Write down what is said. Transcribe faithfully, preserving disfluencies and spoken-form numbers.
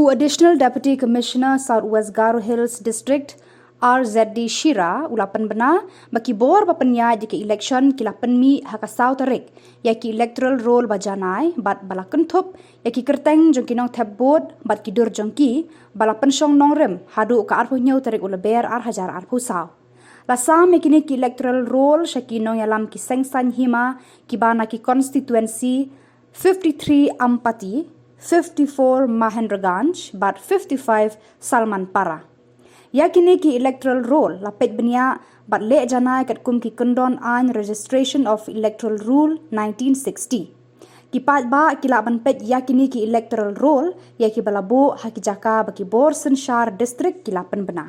U Additional Deputy Commissioner South West Garo Hills District, R Z D Shira, u la pynbna ba ki bor ba pynïaid ïa ki election ki la pynmih ha ka saw tarik ïa ki electoral roll ba janai bad ba la kynthup ïa ki kyrteng jong ki nongthep vote bad ki dur jong ki ba la pynshong nongrim haduh ka arphew hynñiew tarik u Lber ar hajar arphew saw. La sam ïa kine ki electoral roll sha ki nongïalam ki seng saiñ hima kiba na ki constituency fifty-three Ampati, fifty-four Mahendraganj bad fifty-five Salmanpara. Ïa kine ki electoral roll la peit bniah bad leh janai katkum ki kyndon aiñ Registration of Electoral Roll nineteen sixty. Ki paidbah ki lah ban peit ïa kine ki electoral roll ïa kiba la buh ha ki jaka ba ki bor synshar district ki la pynbna.